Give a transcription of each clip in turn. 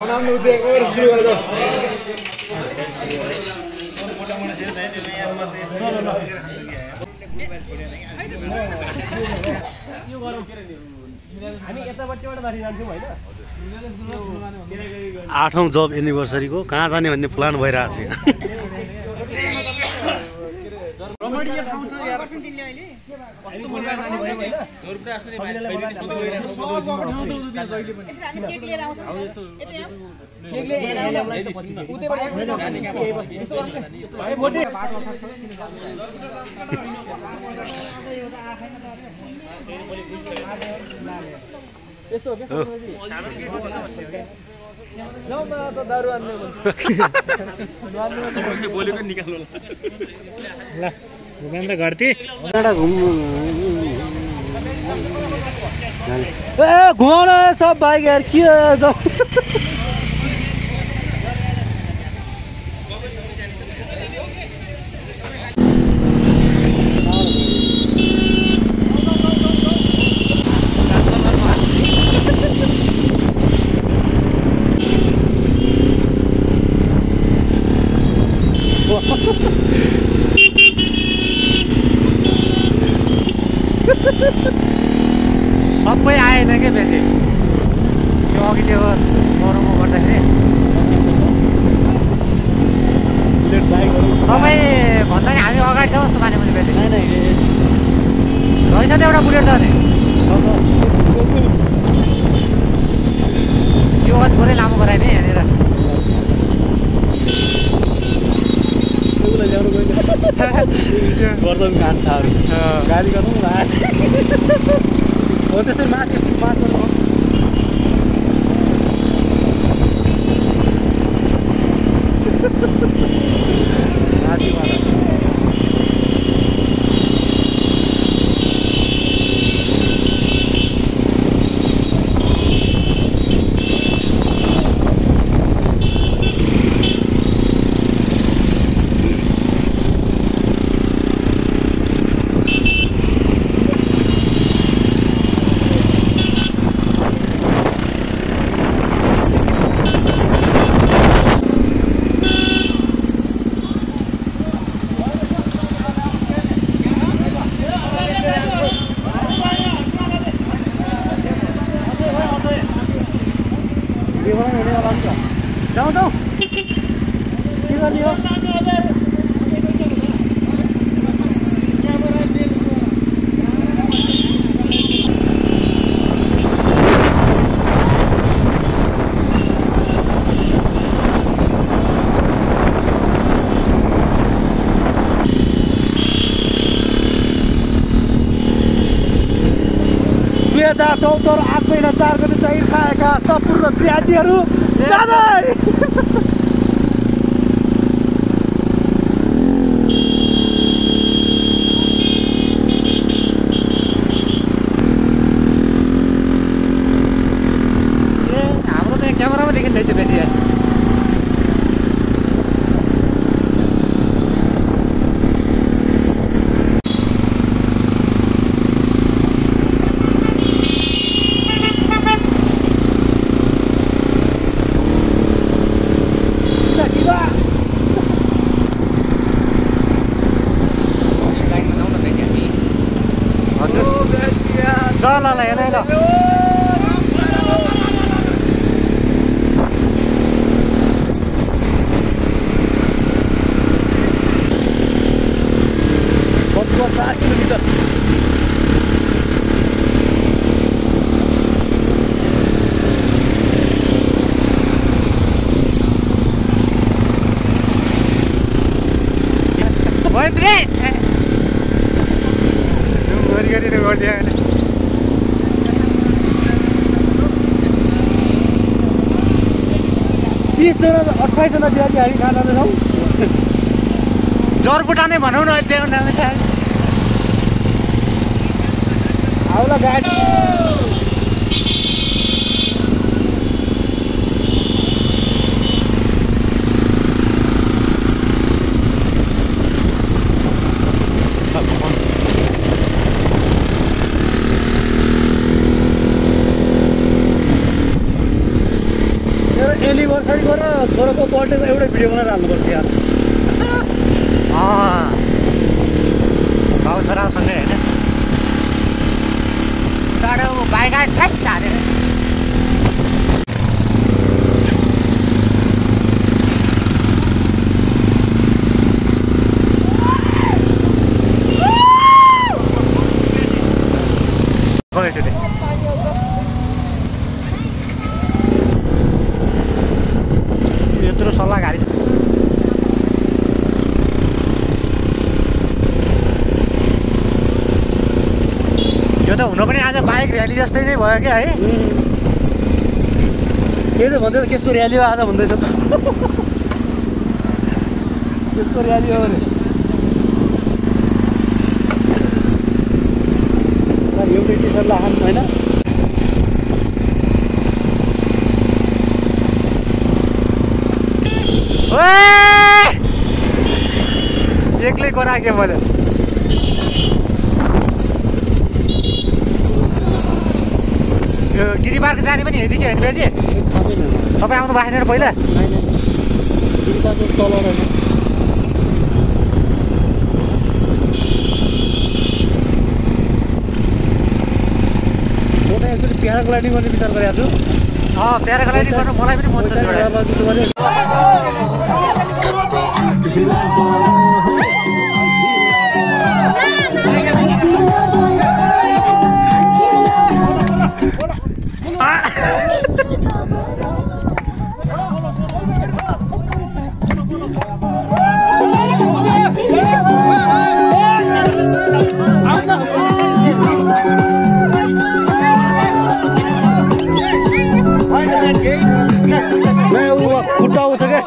आठौं जब एनिभर्सरी को कहाँ जाने भन्ने प्लान भइरहेको थियो। बोलेको निकाल्नु ल घुमेन्द घरती घुमाउन सब बाइक यार के सबै आएन के बेसी त्यो अघि त्यो मरमो गर्दाखेरि तपाईँ भन्दा नि हामी अगाडि छ जस्तो माने मैले बेसी रहेछ त एउटा बुलेट त नि यो अझ थोरै लामो गरायो नि यहाँनिर गर्छौँ कान्छाहरू गाडी गर्नु हो त्यसरी माथि गर्नु जाऊ जाऊ के गर्ने हो चौधर 8 महिना 4 गते जागिर खाएका सम्पूर्ण बिहारीहरू जादै हाम्रो त क्यामेरामा देखिँदैछ फेरि ल हेर ल जना 28 जना बिहारी हामी कहाँ जाँदैछौँ जरकुटा नै भनौँ न आउला गाडी एनिभर्सरी गरेर छोराको बर्थडेको एउटै भिडियो बनाएर हाल्नुपर्छ यार। बाउ छोरासँगै होइन टाढो बाइक आएर ठ्यास हालेर यत्रो सल्लाह गाडी यो त हुन पनि आज बाइक र्याली जस्तै नै भयो क्या है। के त भन्दै केसको र्याली हो आज भन्दैछ केसको र्याली हो भने एउटै टी सर्ट लगाउनु होइन। एक्लै कराके मैले यो गिरी पार्क जाने पनि हेर्दै होइन बेजी तपाईँ आउनु भएको छैन पहिला तल रहेछ म त एक्चुअली प्याराग्लाइडिङ गर्ने विचार गरेको छु। प्याराग्लाइडिङ गर्न मलाई पनि मन छ खुट्टा आउँछ क्या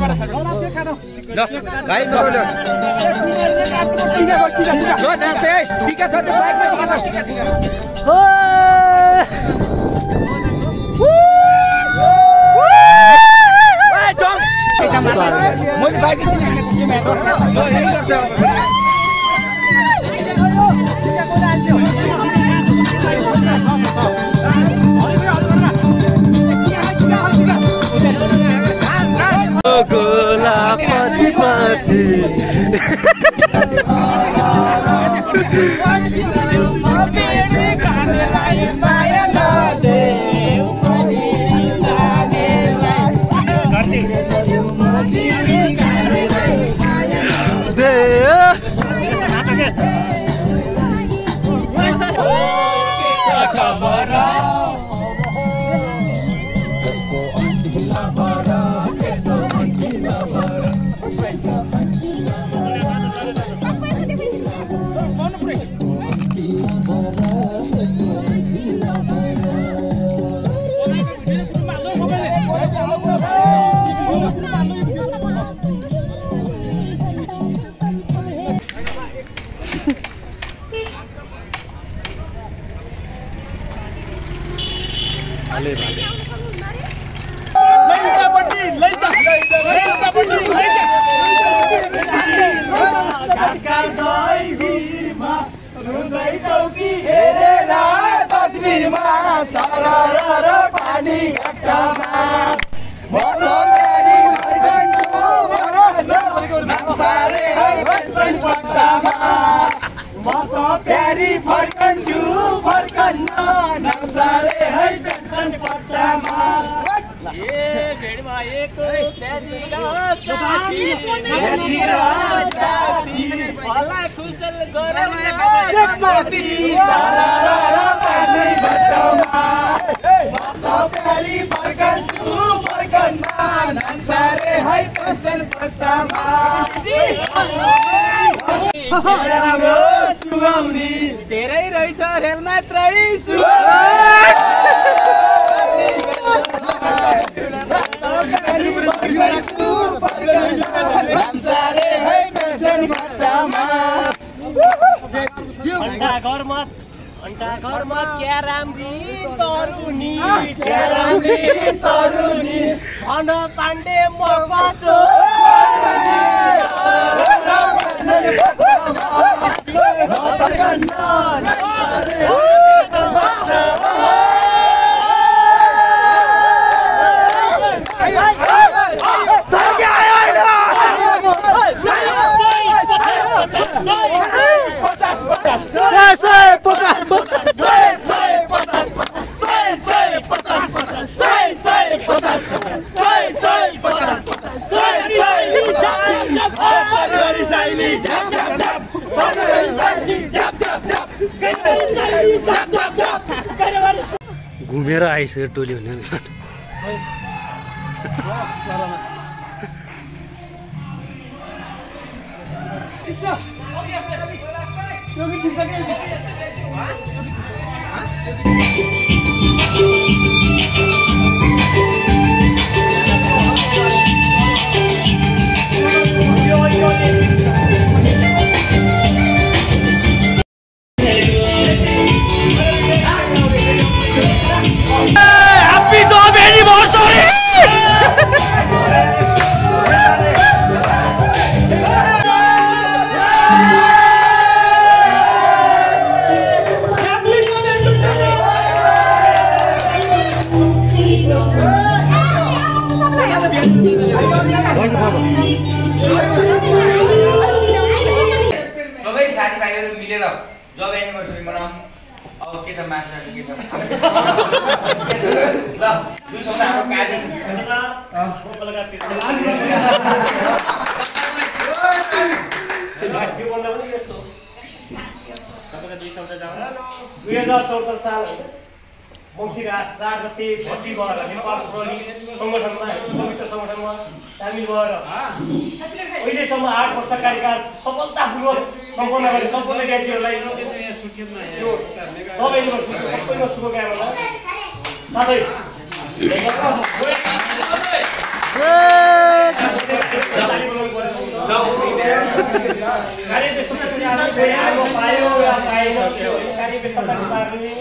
भाइ नरोले ल नाच्दै है टिका छ त्यो बाइकमा टिका छ मैले बाइक गोला पछि पछि चौकी हेरेर तस्बिरमा सरर पानी घट्टामा म त प्यारी भइगन्छु नमसारे है पेन्सन पट्टामा म त प्यारी फर्कन्छु फर्कन्न नमसारे है पेन्सन पट्टामा भेट भएको प्यारी र साथी होला खुजल गरौँ एकपट्टि सरर पानी घट्टामा म त प्यारी फर्कन्छु फर्कन्न नमसारे है पेन्सन पट्टामा राम्रो सुगाउने धेरै रहेछ रेल मात्रै घण्टा घरमा क्या राम्री तरुनी भन पाण्डे म कसो घुमेर आइसक्यो टोली हुने सबै साथीभाइहरू मिलेर जब एनिभर्सरी मनाउँ अब के छ मासु के छ ल दुई सौदा हाम्रो काजी तपाईँको 2014 साल मङ्सिर 4 गते भर्ती भएर नेपाल सङ्गठनमा संयुक्त सङ्गठनमा सामेल भएर अहिलेसम्म 8 वर्ष कार्यकाल सफलतापूर्वक सम्पन्न गरे सम्पूर्ण व्यक्तिहरूलाई सब एनिभर्सरीको सबैमा शुभकामना साथै आगो पायो या पाएन त्यो कार्य व्यस्तताको कारणले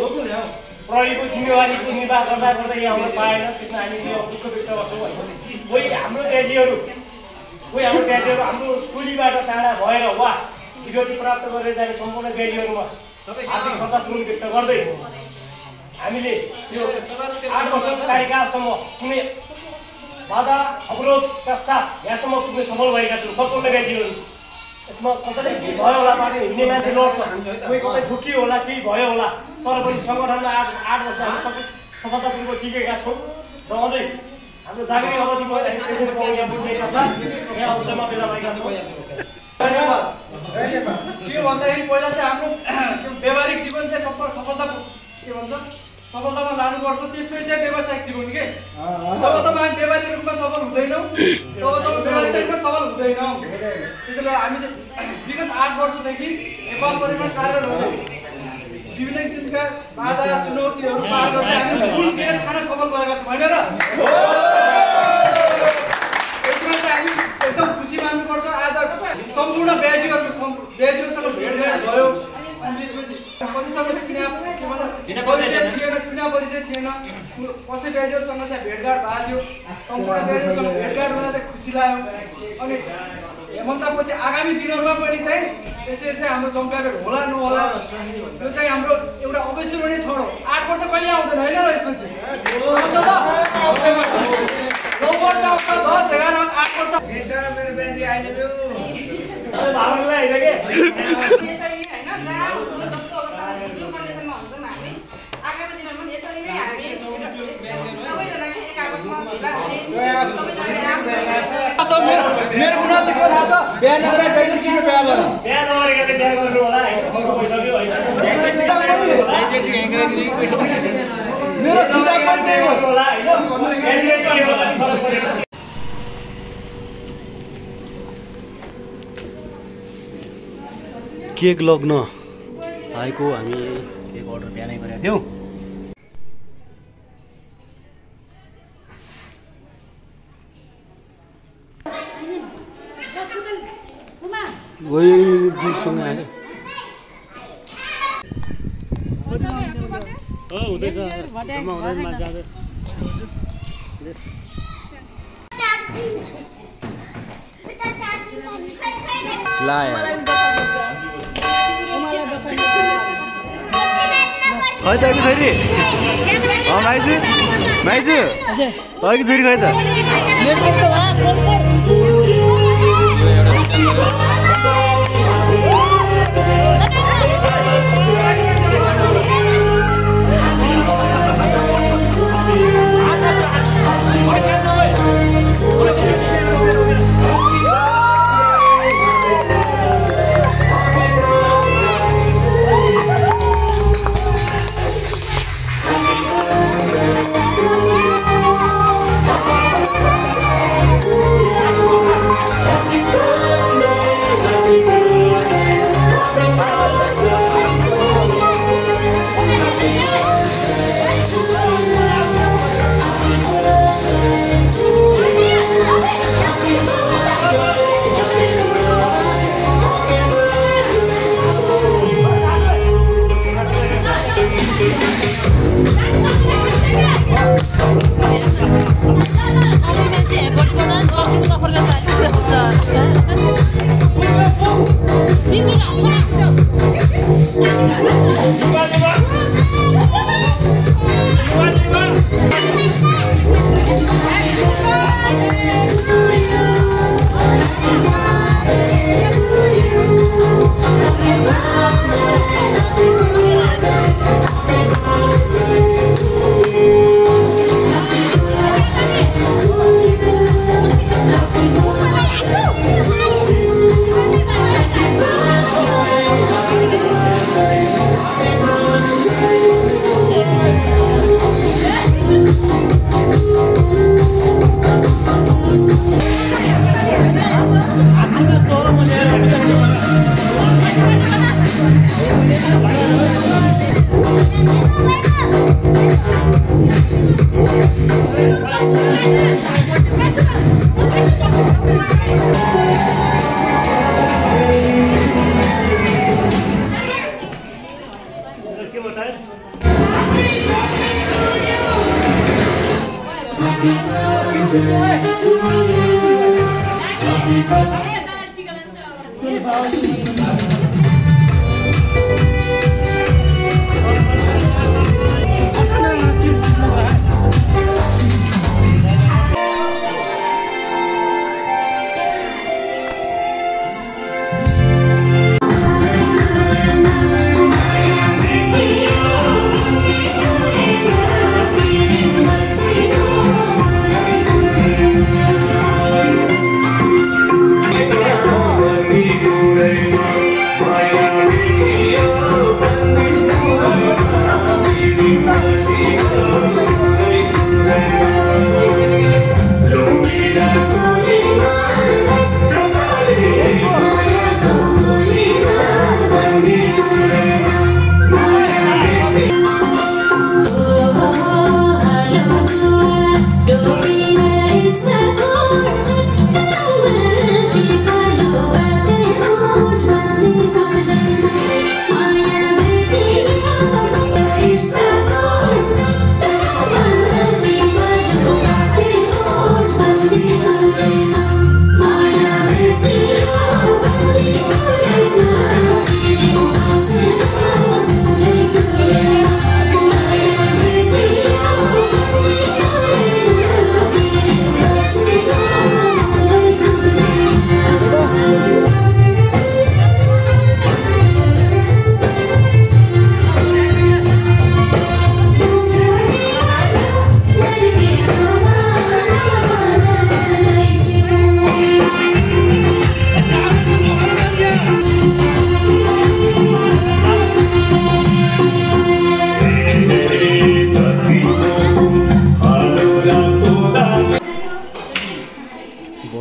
प्रहरीको जिम्मेवारीको निर्वाह गर्दा गर्दा यहाँ आउन पाएन। त्यसमा हामी चाहिँ दुःख व्यक्त गर्छौँ है। कोही हाम्रो ड्याजीहरू हाम्रो टोलीबाट टाढा भएर वा विरोधी प्राप्त गरेर जाने सम्पूर्ण ड्याजीहरूमा हार्दिक श्रद्धासुमन व्यक्त गर्दै हामीले यो 8 वर्षको कार्यकालसम्म कुनै बाधा अवरोधका साथ यहाँसम्म पुग्न सफल भएका छौँ सम्पूर्ण ड्याजीहरू। यसमा कसैले केही भयो होला, बाटो हिँड्ने मान्छे लड्छ, कोही कतै ठोकियो होला, केही भयो होला, तर पनि सङ्गठनमा 8 वर्ष हामी सफलतापूर्वक टिकेका छौँ र अझै हाम्रो जागिरी अवधि यहाँ पुगिसकेका छ। यहाँ अब जम्मा भेला भएका छौँ। के भन्दाखेरि पहिला चाहिँ हाम्रो व्यावहारिक जीवन चाहिँ सफलतामा लानुपर्छ, त्यसपछि चाहिँ व्यावसायिक जीवन के जबसम्म हामी व्यावहारिक रूपमा सफल हुँदैनौँ तबसम्म व्यावसायिक रूपमा सफल हुँदैनौँ। त्यसैले हामी चाहिँ विगत 8 वर्षदेखि नेपाल परिवहन कार्यहरू विभिन्न किसिमका बाधा चुनौतीहरू पार गर्दै हामी फुल गेट खान सफल भएका छौँ होइन र? यसमा चाहिँ हामी एकदम खुसी मान्नुपर्छ। आज सम्पूर्ण ब्याजीहरूसँग भेट भयो, कतिसँग चिना परिचय थिएन, कसै ब्याजीहरूसँग चाहिँ भेटघाट भएको थियो। सम्पूर्ण ब्याजीहरूसँग भेटघाट हुँदा चाहिँ खुसी लाग्यो। अनि हेमन्तपछि आगामी दिनहरूमा पनि चाहिँ यसरी चाहिँ हाम्रो जम्काभेट होला नहोला यो चाहिँ हाम्रो एउटा अविस्मरणीय क्षण हो। 8 वर्ष कहिले आउँदैन होइन र? यसपछि 9 वर्ष आउँछ, 10, 11, 8 वर्ष मेरो ब्याजी अहिले भावनालाई होइन के मेरो गुनासो के थाहा छ? बिहा नगरेर किन बिहा गर? बिहा नगरेर बिहा गर्नु होला होइन? भइसक्यो होइन? मेरो सुझाव पनि हो होला होइन? केक लग्न आएको हामी केक अर्डर बिहानै गरेका थियौँ। दुधसँग आयो हुँदैछ ला खै त कि छोरी माइजू अघि छोरी खै त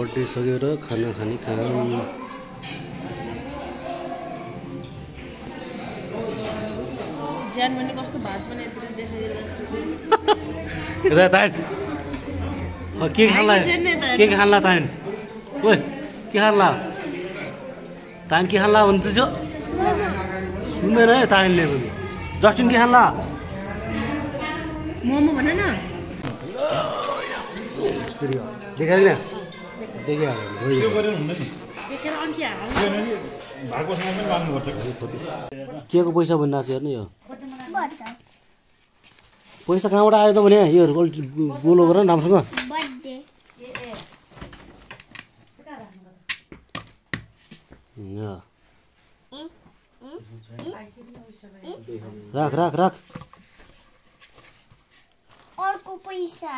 बर्थडे सकेर खाना खाने काम ज्यान भने कस्तो भात पनि यत्रो के खाला के खाला ताइन ओए के खाला ताइन के खाला भन्छ छ सुन्दैन है ताइनले पनि जस्टिन के खाला मोमो भन न देखाइ न देखे के को पैसा भन्नु छ हेर्नु यो पैसा कहाँबाट आयो त भने यो गोलो गर नामसँग राख राख राख अर्को पैसा